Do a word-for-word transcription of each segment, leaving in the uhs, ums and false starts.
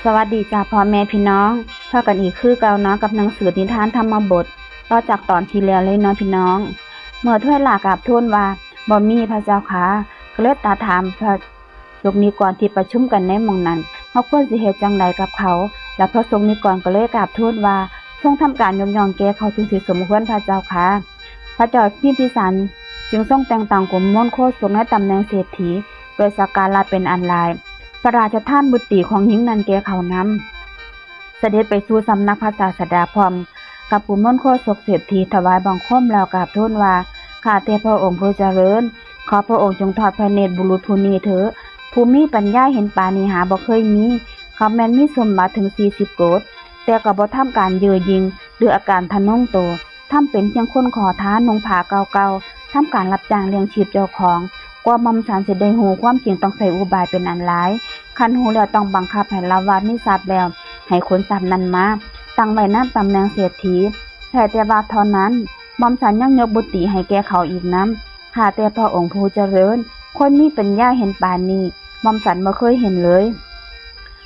สวัสดีจ้าพ่อแม่พี่น้อง พบกันอีกคือเก่าเนาะกับหนังสือนิทานธรรมบท ต่อจากตอนที่แล้วเลยเนาะพี่น้อง เมื่อถ้วยหลากราบทูลว่าบ่มีพระเจ้าค่ะ ก็เลยตรัสถามพระสงฆ์นิกรที่ประชุมกันในหม่องนั้น เฮาควรสิเฮ็ดจั่งใดกับเขา แล้วพระสงฆ์นิกรก็เลยกราบทูลว่า ทรงทำการยกย่องแก่เขาจึงสิสมควรพระเจ้าค่ะ พระเจ้าพิมพิสารจึงทรงแต่งตั้งกุมารโคศกในตำแหน่งเศรษฐี โดยสักการะเป็นอันหลาย พระราชทานบุตรีของหญิงนั้นแก่เขานำ เสด็จไปสู่สำนักพระศาสดาพร้อมกับกุมารโคศกเศรษฐีถวายบังคมแล้วกราบทูลว่า ข้าแต่พระองค์ผู้เจริญ ขอพระองค์จงทอดพระเนตรบุรุษผู้นี้เถิด ผู้มีปัญญาเห็นปานนี้หาบ่เคยมี เขาแม่นมีสมบัติถึงสี่สิบโกฏ แต่ก็บ่ทำการเย่อหยิ่งหรืออาการทะนงโต ทำเป็นเพียงคนขอทาน นุ่งผ้าเก่าๆ ทำการรับจ้างเลี้ยงชีพเจ้าของ กว่าหม่อมฉันสิได้ฮู้ความจริงต้องใช้อุบายเป็นอันหลาย คันฮู้แล้วต้องบังคับให้ลาวามีทรัพย์แล้ว ให้ขนทรัพย์นั้นมา ตั้งไว้นำตำแหน่งเศรษฐี ใช่แต่ว่าเท่านั้น หม่อมฉันยังยกบุตรีให้แก่เขาอีกนำ ข้าแต่พระองค์ผู้เจริญ คนมีปัญญาเห็นปานนี้ หม่อมฉันบ่เคยเห็นเลย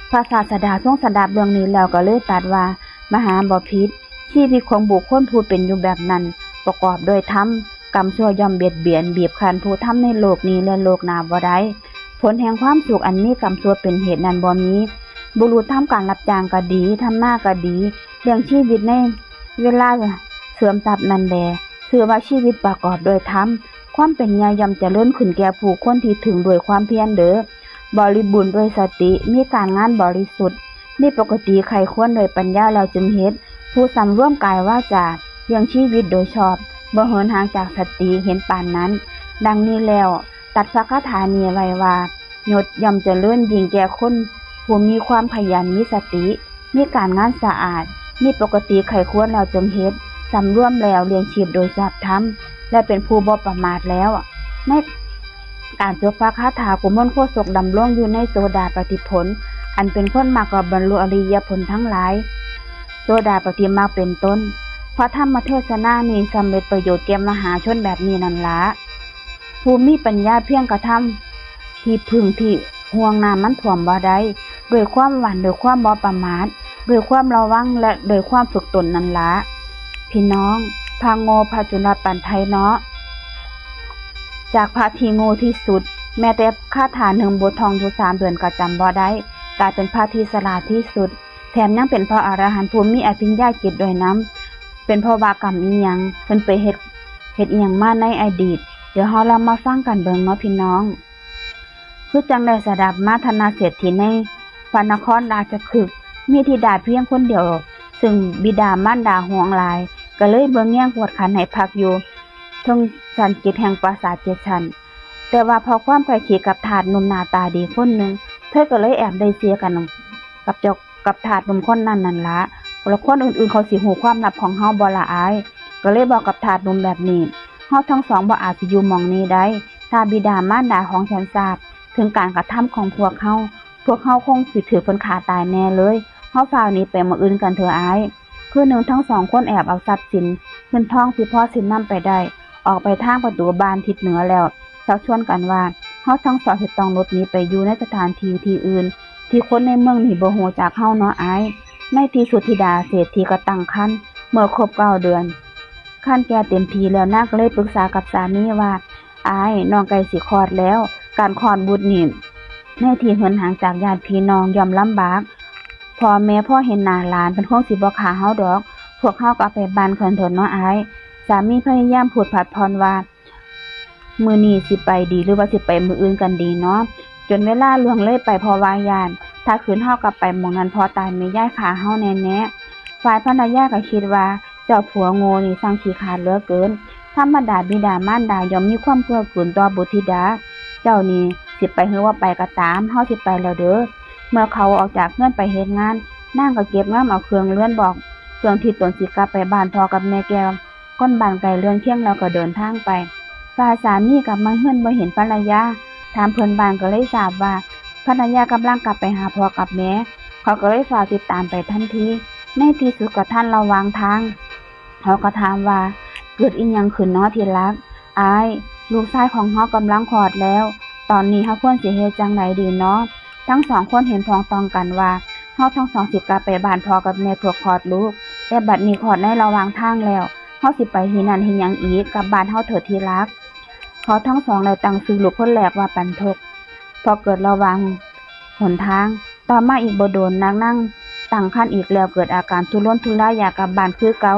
พระศาสดาทรงสดับเรื่องนี้แล้วก็เลยตรัสว่า มหาบพิตร ชีวิตของบุคคลผู้เป็นอยู่แบบนั้น ประกอบด้วยธรรม กรรมชั่วย่อมเบียดเบียน บีบคั้นผู้ทำในโลกนี้และโลกหน้าบ่ได้ ผลแห่งความสุขอันมีกรรมชั่วเป็นเหตุนั้นบ่มี บุรุษทำการรับจ้างก็ดี ทำนาก็ดี เลี้ยงชีวิตในเวลาเสื่อมทรัพย์นั้นแล ชื่อว่าชีวิตประกอบด้วยธรรม ความเป็นใหญ่ย่อมเจริญขึ้นแก่ผู้คนที่ถึงด้วยความเพียรเด้อ บริบูรณ์ด้วยสติ มีการงานบริสุทธิ์ มีปกติใคร่ควรด้วยปัญญาแล้วจึงเฮ็ด ผู้สำรวมกายวาจา เลี้ยงชีวิตโดยชอบ บ่เหินห่างจากสติ เห็นปานนั้น ดังนี้แล้ว ตรัสพระคาถานี้ไว้ว่า ยศย่อมเจริญยิ่งแก่คนผู้มีความขยัน มีสติ มีการงานสะอาด มีปกติใคร่ควรแล้วจึงเฮ็ด สำรวมแล้วเลี้ยงชีพโดยชอบธรรม และเป็นผู้บ่ประมาทแล้ว ในการจบพระคาถา กุมารโคศกดำรงอยู่ในโสดาปัตติผล อันเป็นคนมักก็บรรลุอริยผลทั้งหลาย โสดาปัตติมรรคเป็นต้น พระธรรมเทศนานี้สำเร็จประโยชน์แก่มหาชนแบบนี้นั่นละ ผู้มีปัญญาเพียงกระทำที่พึ่งที่ห่วงน้ำมันท่วมบ่ได้ ด้วยความหวั่น ด้วยความบ่ประมาท ด้วยความระวัง และด้วยความฝึกตนนั่นละ พี่น้อง พระโง่พระจุลปันไทยเนาะ จากพระที่โง่ที่สุด แม้แต่คาถาหนึ่งบทท่องอยู่สามเดือนก็จำบ่ได้ กลายเป็นพระที่ฉลาดที่สุด แถมยังเป็นพระอรหันต์ผู้มีอภิญญาจิตด้วยนำ เป็นเพราะว่ากรรมอิหยัง เพิ่นไปเฮ็ด เฮ็ดอิหยังมาในอดีต เดี๋ยวเฮาลองมาฟังกันเบิ่งเนาะพี่น้อง คือจั่งได้สดับมา ฐานะเศรษฐีในพระนครราชคฤห์ มีธิดาเพียงคนเดียว ซึ่งบิดามารดาห่วงหลาย ก็เลยเบิ่งแยงกวดขันให้พักอยู่เทิงชั้นเจ็ดแห่งปราสาทเจ็ดชั้น แต่ว่าเพราะความใกล้ชิดกับทาสหนุ่มหน้าตาดีคนหนึ่ง เธอก็เลยแอบได้เสียกันกับเจ้า กับทาสหนุ่มคนนั้นนั่นละ แล้วคนอื่นๆเขาสิฮู้ความลับของเฮาบ่ล่ะอ้าย ก็เลยบอกกับทาสหนุ่มแบบนี้ เฮาทั้งสองบ่อาจสิอยู่หม่องนี้ได้ ถ้าบิดามารดาของฉันทราบถึงการกระทำของพวกเฮา พวกเฮาคงสิถูกเพิ่นฆ่าตายแน่เลย เฮาฟ้าวหนีไปหม่องอื่นกันเถอะอ้าย คืนหนึ่งทั้งสองคนแอบเอาทรัพย์สิน เงินทองที่พอสินนำไปได้ ออกไปทางประตูบ้านทิศเหนือแล้ว ชักชวนกันว่า เฮาทั้งสองสิต้องหลบหนีไปอยู่ในสถานที่ที่อื่น ที่คนในเมืองนี่บ่ฮู้จักเฮาเนาะอ้าย ในที่สุดธิดาเศรษฐีก็ตั้งครรภ์ เมื่อครบเก้าเดือน ครรภ์แก่เต็มทีแล้ว นางก็เลยปรึกษากับสามีว่า อ้าย น้องใกล้สิคลอดแล้ว การคลอดบุตรนี่ ในที่เหินห่างจากญาติพี่น้องย่อมลำบาก พ่อแม่พอเห็นหน้าหลานเพิ่นคงสิบ่ฆ่าเฮาดอก พวกเฮาก็ไปบ้านเพิ่นเถิดเนาะอ้าย สามีพยายามพูดผัดผ่อนว่า มื้อนี้สิไปดีหรือว่าสิไปมื้ออื่นกันดีเนาะ จนเวลาล่วงเลยไปเพราะว่าย้าน ถ้าคืนเฮากลับไปหม่องนั้นพ่อตายแม่ยายฆ่าเฮาแน่ๆ ฝ่ายภรรยาก็คิดว่า เจ้าผัวโง่นี่ช่างขี้ขลาดเหลือเกิน ธรรมดาบิดามารดาย่อมมีความเกื้อกูลต่อบุตรธิดา เจ้านี่สิไปหรือว่าไปก็ตาม เฮาสิไปแล้วเด้อ เมื่อเขาออกจากเฮือนไปเฮ็ดงาน นางก็เก็บงำเอาเครื่องเรือนบอก เครื่องที่ตนสิกลับไปบ้านพ่อกับแม่แก่ คนบ้านไกลเรือนเคียงแล้วก็เดินทางไป ฝ่ายสามีกลับมาเฮือนบ่เห็นภรรยา ถามเพื่อนบ้านก็เลยทราบว่า ภรรยากำลังกลับไปหาพ่อกับแม่ เขาก็เลยฟ้าวติดตามไปทันที ในที่สุดก็ทันระหว่างทาง เขาก็ถามว่า เกิดอิหยังขึ้นน้อที่รัก อ้าย ลูกชายของเฮากำลังคลอดแล้ว ตอนนี้เฮาควรสิเฮ็ดจั่งใดดีน้อ ทั้งสองคนเห็นพ้องต้องกันว่า เฮาทั้งสองสิกลับไปบ้านพ่อกับแม่เพื่อคลอดลูก แต่บัดนี้คลอดในระหว่างทางแล้ว เฮาสิไปที่นั่นเฮ็ดหยังอีก กลับบ้านเฮาเถิดที่รัก เขาทั้งสองได้ตั้งชื่อลูกคนแรกว่าปันทก เพราะเกิดระหว่างหนทาง ต่อมาอีกบ่โดนนางนั่งตั้งครรภ์อีกแล้ว เกิดอาการทุรนทุรายอยากกลับบ้านคือเก่า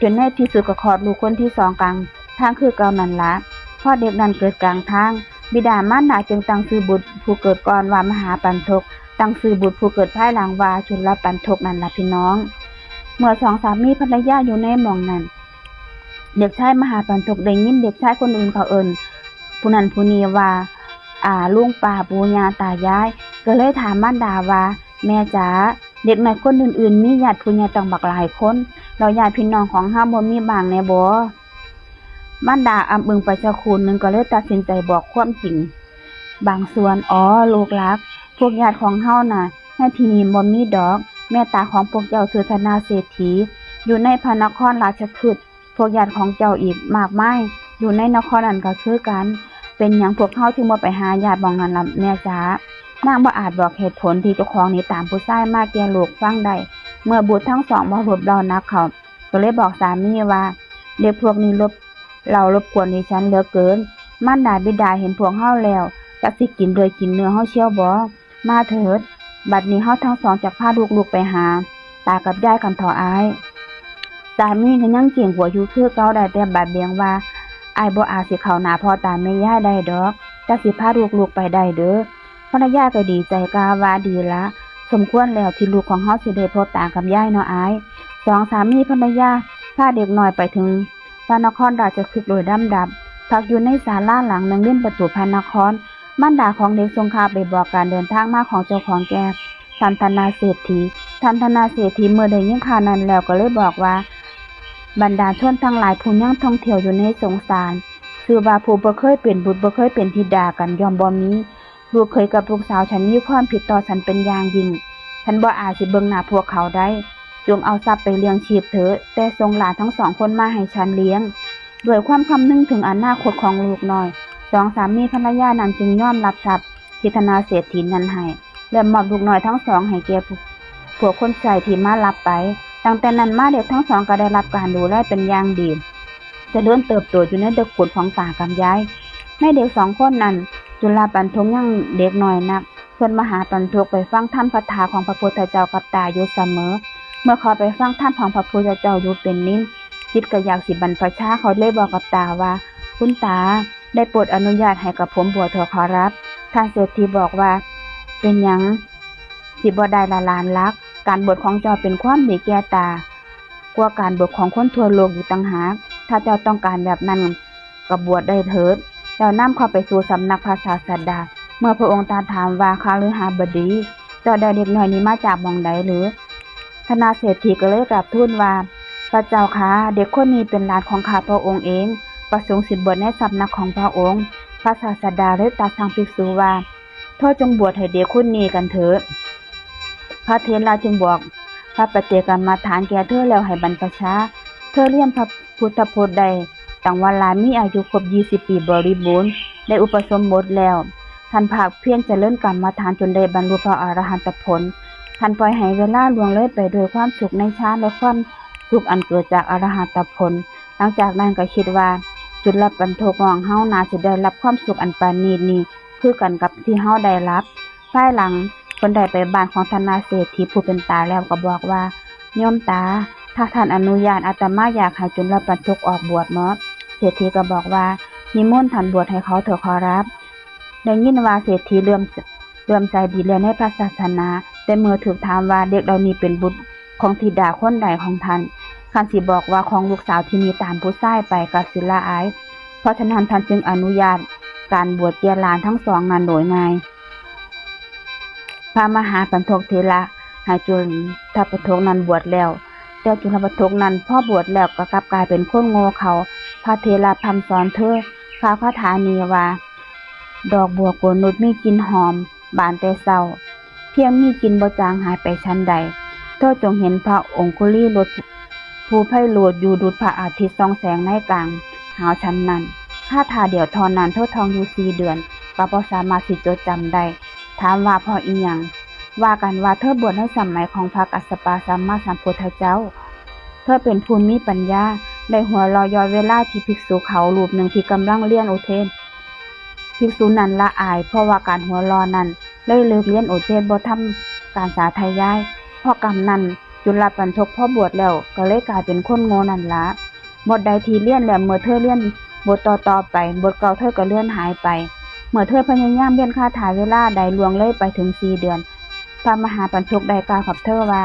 จนในที่สุดก็คลอดลูกคนที่สองกลางทางคือเก่านั่นละ พอเด็กนั้นเกิดกลางทาง บิดามารดาจึงตั้งชื่อบุตรผู้เกิดก่อนว่ามหาปันทก ตั้งชื่อบุตรผู้เกิดภายหลังว่าจุลปันทกนั่นละพี่น้อง เมื่อสองสามีภรรยาอยู่ในหม่องนั้น เด็กชายมหาปันทกได้ยินเด็กชายคนอื่นเขาเอิ้นผู้นั้นผู้นี้ว่า อาลุงป้าปู่ย่าตายาย ก็เลยถามมารดาว่า แม่จ๋า เด็กน้อยคนอื่นๆ มีญาติผู้ใหญ่ตั้งบักหลายคน แล้วญาติพี่น้องของเฮาบ่มีบ้างแหน่บ่ มารดาอ่ำอึ้งไปสักครู่หนึ่งก็เลยตัดสินใจบอกความจริงบางส่วน อ๋อ ลูกรัก พวกญาติของเฮาน่ะ ในที่นี่บ่มีดอก แม่ตาของพวกเจ้าชื่อธนาเศรษฐี อยู่ในพระนครราชคฤห์ พวกญาติของเจ้าอีกมากมาย อยู่ในนครนั้นก็คือกัน เป็นหยังพวกเฮาจึงบ่ไปหาญาติหม่องนั้นล่ะแม่จ๋า นางบ่อาจบอกเหตุผลที่เจ้าของหนีตามผู้ชายมาแก่ลูกฟังได้ เมื่อบุตรทั้งสองบ่รบเร้านักเข้า ก็เลยบอกสามีว่า เด็กพวกนี้รบเร้ารบกวนดิฉันเหลือเกิน มารดาบิดาเห็นพวกเฮาแล้ว จักสิกินเลือดกินเนื้อเฮาเชียวบ่ มาเถิด บัดนี้เฮาทั้งสองจักพาลูกๆไปหาตากับยายกันเถาะอ้าย สามีก็ยังเกรงกลัวอยู่คือเก่า ได้แต่บาดเบียงว่า อ้ายบ่อาจสิเข้าหน้าพ่อตาแม่ยายได้ดอก จักสิพาลูกๆไปได้เด้อ ภรรยาก็ดีใจกล่าวว่า ดีละ สมควรแล้วที่ลูกของเฮาสิได้พบตากับยายเนาะอ้าย สองสามีภรรยาพาเด็กน้อยไปถึงพระนครราชคฤห์โดยลำดับ พักอยู่ในศาลาหลังหนึ่งริมประตูพระนคร มารดาของเด็กส่งข่าวไปบอกการเดินทางมาของเจ้าของแก่ ท่านธนาเศรษฐี ท่านธนาเศรษฐีเมื่อได้ยินข่าวนั้นแล้วก็เลยบอกว่า บรรดาชนทั้งหลายผู้ยังท่องเที่ยวอยู่ในสงสาร ชื่อว่าผู้บ่เคยเป็นบุตรบ่เคยเป็นธิดากันย่อมบ่มี ลูกเขยกับลูกสาวฉันมีความผิดต่อฉันเป็นอย่างยิ่ง ฉันบ่อาจสิเบิ่งหน้าพวกเขาได้ จงเอาทรัพย์ไปเลี้ยงชีพเถอะ แต่ส่งหลานทั้งสองคนมาให้ฉันเลี้ยง ด้วยความคำนึงถึงอนาคตของลูกน้อย สองสามีภรรยานั้นจึงยอมรับทรัพย์ที่ธนาเศรษฐีนั้นให้ และมอบลูกน้อยทั้งสองให้แก่พวกคนใช้ที่มารับไป ตั้งแต่นั้นมาเด็กทั้งสองก็ได้รับการดูแลเป็นอย่างดี เจริญเติบโตอยู่ในตระกูลของตากับยาย ในเด็กสองคนนั้น จุลปันทกยังเด็กน้อยนัก ส่วนมหาปันทกไปฟังธรรมคาถาของพระพุทธเจ้ากับตาอยู่เสมอ เมื่อเขาไปฟังธรรมของพระพุทธเจ้าอยู่เป็นนิด จิตก็อยากสิบรรพชา เขาเลยบอกกับตาว่า คุณตา ได้โปรดอนุญาตให้กับผมบวชเถอะขอรับ ท่านเศรษฐีบอกว่า เป็นหยังสิบ่ได้ละหลานรัก การบวชของเจ้าเป็นความดีแก่ตา กว่าการบวชของคนทั่วโลกอยู่ต่างหาก ถ้าเจ้าต้องการแบบนั้นก็บวชได้เถิด แล้วนำเข้าไปสู่สำนักพระศาสดา เมื่อพระองค์ตรัสถามว่า คฤหบดี เจ้าได้เด็กน้อยนี้มาจากหม่องใดหรือ ธนาเศรษฐีก็เลยกราบทูลว่า พระเจ้าข้า เด็กคนนี้เป็นหลานของข้าพระองค์เอง ประสงค์สิบวชในสำนักของพระองค์ พระศาสดาเลยตรัสสั่งภิกษุว่า เธอจงบวชให้เด็กคนนี้กันเถิด พระเถระจึงบอกพระปัจเจกกรรมฐานแก่เธอแล้วให้บรรพชา เธอเรียนพระพุทธพจน์ได้ตั้งวาลามีอายุครบยี่สิบปีบริบูรณ์ ได้อุปสมบทแล้ว ท่านภาคเพียรเจริญกรรมฐานจนได้บรรลุพระอรหันตผล ท่านปล่อยให้เวลาล่วงเลยไปด้วยความสุขในฌานและความสุขอันเกิดจากอรหันตผล หลังจากนั้นก็คิดว่า จุลปันทกน้องเฮาน่าสิได้รับความสุขอันประณีตนี้ คือกันกับที่เฮาได้รับ ภายหลังเพิ่นได้ไปบ้านของธนาเศรษฐีผู้เป็นตาแล้วก็บอกว่า โยมตา ถ้าท่านอนุญาตอาตมาอยากให้จุลปันทกออกบวชเนาะ เศรษฐีก็บอกว่า นิมนต์ท่านบวชให้เขาเถอะขอรับ ได้ยินว่าเศรษฐีเลื่อม เลื่อมใสดีแล้วในพระศาสนา แต่เมื่อถูกถามว่าเด็กเหล่านี้เป็นบุตรของธิดาคนใดของท่าน คันสิบอกว่าของลูกสาวที่หนีตามผู้ชายไปก็สิละอาย เพราะฉะนั้นท่านจึงอนุญาตการบวชแก่หลานทั้งสองนั้นโดยง่าย พระมหาปันทกเถระให้จุลปันทกนั้นบวชแล้ว แต่จุลปันทกนั้นพอบวชแล้วก็กลับกลายเป็นคนโง่เขลา พระเถระพร่ำสอนเธอกล่าวคาถานี้ว่า ดอกบัวโกนนุชมีกลิ่นหอม บานแต่เช้า เพียงมีกลิ่นบ่จางหายไปฉันใด เธอจงเห็นพระองคุลีรสผู้ไพโรจน์อยู่ดุจพระอาทิตย์ส่องแสงในกลางหาวฉันนั้น คาถาเดียวเท่านั้นเธอท่องอยู่สี่เดือน ก็บ่สามารถสิจดจำได้ ถามว่าเพราะอิหยัง ว่ากันว่าเธอบวชในสมัยของพระกัสสปะสัมมาสัมพุทธเจ้า เธอเป็นผู้มีปัญญา ได้หัวเราะเยาะเวลาที่ภิกษุเขารูปหนึ่งที่กำลังเรียนอุเทศ ภิกษุนั้นละอาย เพราะว่าการหัวเราะนั้น เลยเลิกเรียนอุเทศบ่ทำการสาธยาย เพราะกำนั้นจุลปัณฑกพอบวชแล้วก็เลยกลายเป็นคนโง่นั่นละ บทใดที่เรียนแล้วเมื่อเธอเรียนบทต่อๆไป บทเก่าเธอก็เลือนหายไป เมื่อเธอพยายามเรียนคาถาเวลาใดล่วงเลยไปถึงสี่เดือน พระมหาปัณฑกได้กล่าวกับเธอว่า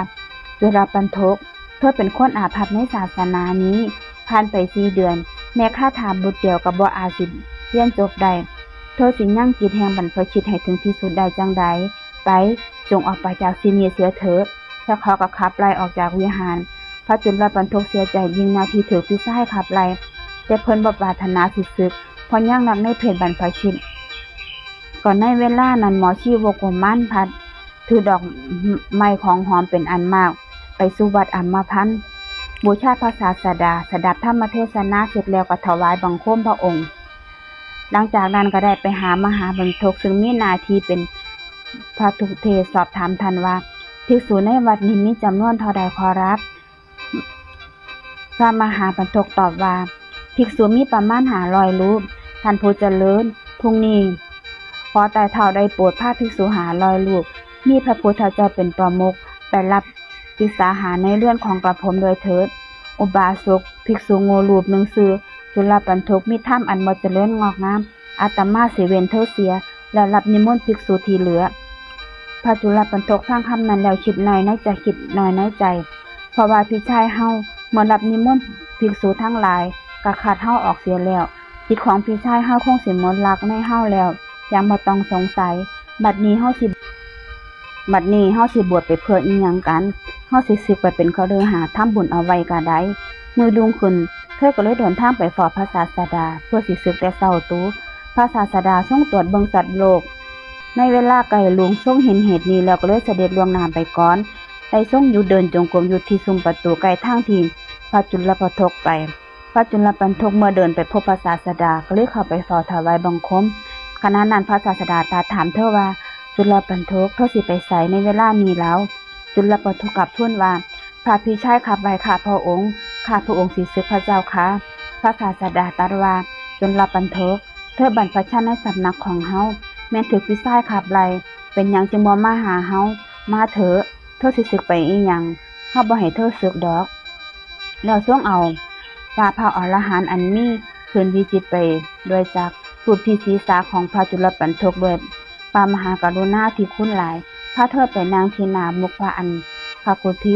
จุลปัณฑก เธอเป็นคนอาภัพในศาสนานี้ ผ่านไปสี่เดือน แม้คาถาบทเดียวก็บ่อาจสิเรียนจบได้ เธอสิยังจิตแห่งบรรพชิตให้ถึงที่สุดได้จั่งใด ไป จงออกไปจากที่นี่เสียเถิด แล้วเขาก็ขับไล่ออกจากวิหาร พระจุลปัณฑกเสียใจยิ่งนักที่ถูกพี่ชายขับไล่ แต่เพิ่นบ่ปรารถนาสิสึก เพราะยังรักในเพศบรรพชิต ก็ในเวลานั้นหมอชีวกุมารพัดถือดอกไม้ของหอมเป็นอันมาก ไปสู่วัดอัมพพันธ์ บูชาพระศาสดา สดับธรรมเทศนาเสร็จแล้วก็ถวายบังคมพระองค์ หลังจากนั้นก็ได้ไปหามหาปัณฑกซึ่งมีหน้าที่เป็นพระทุเทศสอบถามท่านว่า ภิกษุในวัดนี้มีจำนวนเท่าใดขอรับ พระมหาปัณฑกตอบว่า ภิกษุมีประมาณห้าร้อยรูป ท่านผู้เจริญ พรุ่งนี้ขอไต่เท้าได้โปรดพาภิกษุห้าร้อยรูป มีพระพุทธเจ้าเป็นประมุข ไปรับวิสาหาในเรือนของกระผมโดยเถิด อุบาสกภิกษุโง่รูปหนึ่งชื่อจุลปัณฑกมีธรรมอันบ่เจริญงอกงาม อาตมาสิเว้นเธอเสีย แล้วรับนิมนต์ภิกษุที่เหลือ พระจุลปัณฑกฟังคำนั้นแล้วคิดน้อยในใจ คิดน้อยในใจ เพราะว่าพี่ชายเฮาเมื่อรับนิมนต์ภิกษุทั้งหลายก็คัดเฮาออกเสียแล้ว จิตของพี่ชายเฮาคงสิหมดรักในเฮาแล้ว อย่างบ่ต้องสงสัย บัดนี้เฮาสิ บัดนี้เฮาสิบวชไปเพื่ออิหยังกัน เฮาสิสึกไปเป็นคฤหัสถ์ทำบุญเอาไว้ก็ได้ มื้อรุ่งขึ้น เธอก็เลยเดินทางไปฟ้อพระศาสดา เพื่อสิสึกแต่เช้าตรู่ พระศาสดาทรงตรวจเบิ่งสัตว์โลก ในเวลาใกล้รุ่งทรงเห็นเหตุนี้แล้วก็เลยเสด็จล่วงหน้าไปก่อน ได้ทรงอยู่เดินจงกรมอยู่ที่ซุมประตูใกล้ทางที่พระจุลปัณฑกไป พระจุลปัณฑกเมื่อเดินไปพบพระศาสดาก็เลยเข้าไปฟ้อถวายบังคม ขณะนั้นพระศาสดาตรัสถามเธอว่า จุลปัณฑก เธอสิไปไสในเวลานี้เล่า จุลปัณฑกกราบทูลว่า พระพี่ชายขับไล่ข้าพระองค์ ข้าพระองค์สิสึกพระเจ้าค่ะ พระศาสดาตรัสว่า จุลปัณฑก เธอบรรพชาในสำนักของเฮา แม่นถูกพี่ชายขับไล่ เป็นหยังจึงบ่มาหาเฮา มาเถอะ เธอสิสึกไปอิหยัง เฮาบ่ให้เธอสึกดอก แล้วทรงเอาตาพระอรหันต์อันมีขึ้นวิจิตรไปด้วยจักร รูปที่ศีรษะของพระจุลปัณฑกด้วย พระมหากรุณาธิคุณหลาย พาเธอไปนั่งที่หน้ามุขพระอันคกุฏี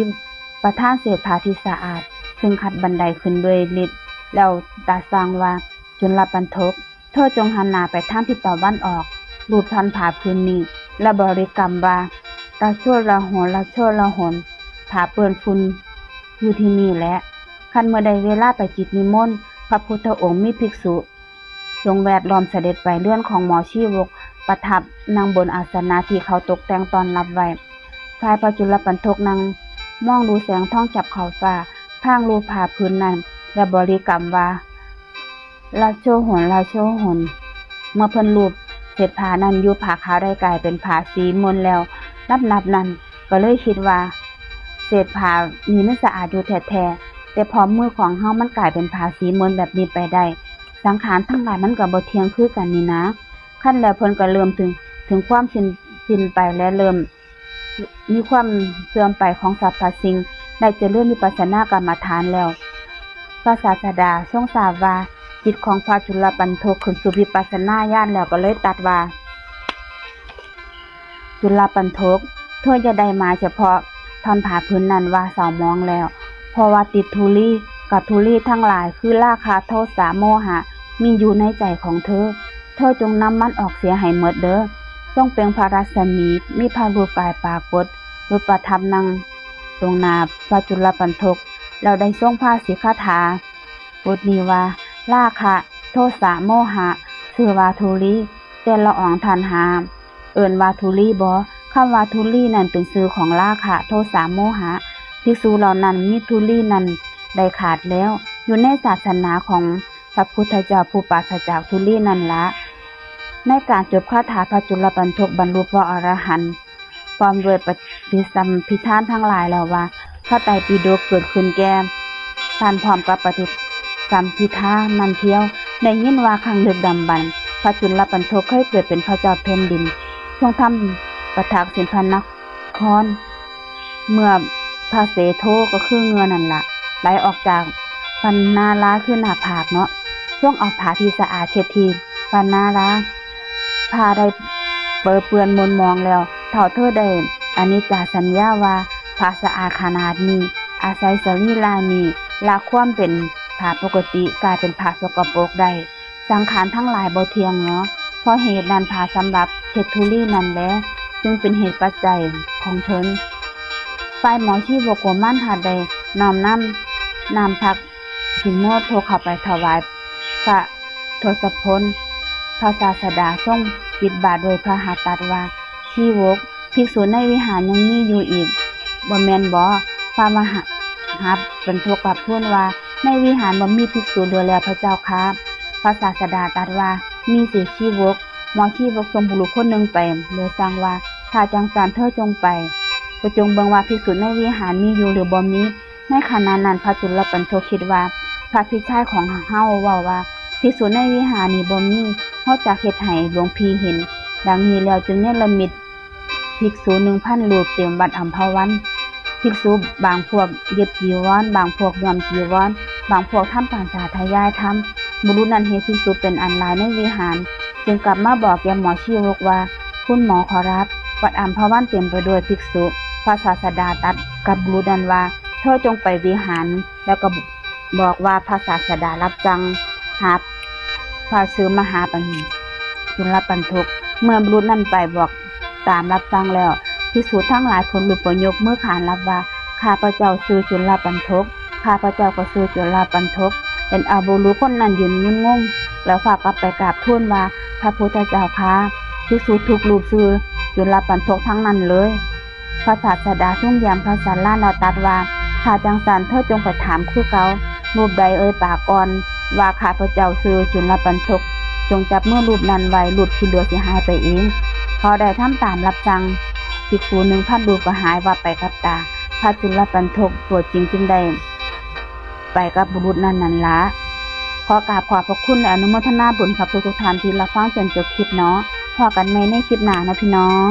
ประทานเศษผ้าที่สะอาด ซึ่งขัดบันไดขึ้นด้วยฤทธิ์ แล้วตรัสสั่งว่า จุลปัณฑก เธอจงหันหน้าไปทางทิศตะวันออก รูปท่อนผ้าผืนนี้ และบริกรรมว่า ละโชละโหน ละโชละโหน ผ้าเปื้อนฝุ่นอยู่ที่นี่แหละ คันเมื่อใดเวลาไปกิจนิมนต์ พระพุทธองค์มีภิกษุ จงแวดล้อมเสด็จไปเรือนของหมอชีวก ประทับนั่งบนอาสนะที่เขาตกแต่งต้อนรับไว้ ฝ่ายพระจุลปัณฑกนั่งมองดูแสงทองจับขอบฟ้า พลางรูปผ้าผืนนั้น และบริกรรมว่า ละโชหน ละโชหน เมื่อเพิ่นรูปเศษผ้านั้นอยู่ ผ้าขาวได้กลายเป็นผ้าสีมนต์แล้ว นับนับนั้นก็เลยคิดว่า เศษผ้านี้มันสะอาดอยู่แท้ๆ แต่พอมือของเฮามันกลายเป็นผ้าสีมนต์แบบนี้ไปได้ สังขารทั้งหลายมันก็บ่เที่ยงคือกันนี่นะ คันแล้วเพิ่นก็เริ่มถึง ถึงความสิ้น สิ้นไปและเริ่มมีความเสื่อมไปของสรรพสิ่ง ได้เจริญวิปัสสนากรรมฐานแล้ว พระศาสดาทรงทราบว่าจิตของพระจุลปัณฑกขึ้นสู่วิปัสสนาญาณแล้วก็เลยตรัสว่า จุลปัณฑก เธออย่าได้หมายเฉพาะท่อนผ้าผืนนั้นว่าเศร้าหมองแล้ว เพราะว่าติดธุลี กับธุลีทั้งหลายคือราคะ โทสะ โมหะ มีอยู่ในใจของเธอ เธอจงนำมันออกเสียให้หมดเด้อ ทรงเปล่งพระรัศมี มีพระรูปกายปรากฏ รูปประทับนั่งตรงหน้าพระจุลปัณฑก แล้วได้ทรงพาสิกขาถา บทนี้ว่า ราคะ โทสะ โมหะ ชื่อว่าธุลี แต่ละอองท่านหา เอิ้นว่าธุลีบ่ คำว่าธุลีนั้นเป็นชื่อของราคะ โทสะ โมหะ ภิกษุเหล่านั้นมีธุลีนั้นได้ขาดแล้ว อยู่ในศาสนาของพระพุทธเจ้าผู้ปราศจากธุลีนั่นละ ในการจบคาถาพระจุลปัณฑกบรรลุพระอรหันต์ พร้อมด้วยปฏิสัมภิทาทั้งหลายแล้วว่า พระไตรปิฎกเกิดขึ้นแก่ท่านพร้อมกับปฏิสัมภิทานั้นเทียว ได้ยินว่าครั้งดึกดำบรรพ์ พระจุลปัณโฑเคยเกิดเป็นพระเจ้าแผ่นดิน ทรงทำปทักษิณพระนคร เมื่อพระเสโธก็คือเหงื่อนั่นละ ไหลออกจากพรรณาราคือหน้าผากเนาะ ทรงเอาผ้าที่สะอาดเช็ดที่พรรณารา ผ้าได้เปรอะเปื้อนหม่นหมองแล้ว เฒ่าเธอได้อนิจจาสัญญาว่า ผ้าสะอาดขนาดนี้ อาศัยสรีระนี้ ละความเป็นผ้าปกติกลายเป็นผ้าสกปรกได้ สังขารทั้งหลายบ่เที่ยงเนาะ เพราะเหตุนั้นผ้าสำหรับเช็ดธุลีนั่นแหละ จึงเป็นเหตุปัจจัยของเธอ ฝ่ายหมอชีวโกมารทัตได้น้อมนำน้ำพระกินโมทกเข้าไปถวายพระทศพล พระศาสดาทรงปิดบาทด้วยพระหัตถ์ตรัสว่า ชีวก ภิกษุในวิหารยังมีอยู่อีก บ่แม่นบ่ พระมหาปัณโฑกราบทูลว่า ในวิหารบ่มีภิกษุเหลือแล้วพระเจ้าค่ะ พระศาสดาตรัสว่า มีสิชีวก หมอชีวกส่งบุรุษคนหนึ่งไป โดยสั่งว่า ถ้าจังสันเธอจงไป ก็จงเบิ่งว่าภิกษุในวิหารมีอยู่หรือบ่มี ในขณะนั้นพระจุลปัณโฑคิดว่า พระพี่ชายของเฮาเว้าว่า ภิกษุในวิหารนี้บ่มี เฮาจักเฮ็ดให้หลวงพี่เห็น ดังนี้แล้วจึงเนรมิตภิกษุหนึ่งพันรูปเต็มวัดอัมพวัน ภิกษุบางพวกเย็บจีวร บางพวกย้อมจีวร บางพวกทำการสาธยายธรรม บุรุษนั้นเห็นภิกษุเป็นอันหลายในวิหาร จึงกลับมาบอกแก่หมอชีวกว่า คุณหมอขอรับ วัดอัมพวันเต็มไปด้วยภิกษุ พระศาสดาตรัสกับบุรุษนั้นว่า เธอจงไปวิหาร แล้วก็บอกว่าพระศาสดารับสั่งหาพระชื่อมหาปัญจุลปัณโฑก เมื่อบุรุษนั้นไปบอกตามรับสั่งแล้ว ภิกษุทั้งหลายขนลุกก็ยกมือขานรับว่า ข้าพเจ้าชื่อจุลปัณโฑก ข้าพเจ้าก็ชื่อจุลปัณโฑก เห็นเอาบุรุษคนนั้นยืนงุนงง แล้วฟ้าวกลับไปกราบทูลว่า พระพุทธเจ้าข้า ภิกษุทุกรูปชื่อจุลปัณโฑกทั้งนั้นเลย พระศาสดาทรงเยี่ยมพระสาราแล้วตรัสว่า ถ้าจังสันเธอจงไปถามคือเก่า รูปใดเอ่ยปากก่อนว่าข้าพเจ้าชื่อจุลปัณโฑก จงจับมือรูปนั้นไว้ รูปที่เหลือสิหายไปเอง เขาได้ทำตามรับสั่ง ภิกษุหนึ่งพันรูปก็หายวับไปกับตา พระจุลปัณโฑกตัวจริงจึงได้ไปกับบุรุษนั้นนั่นละ ขอกราบขอบพระคุณและอนุโมทนาบุญกับทุกๆท่านที่รับฟังจนจบคลิปเนาะ พ้อกันใหม่ในคลิปหน้าเนาะพี่น้อง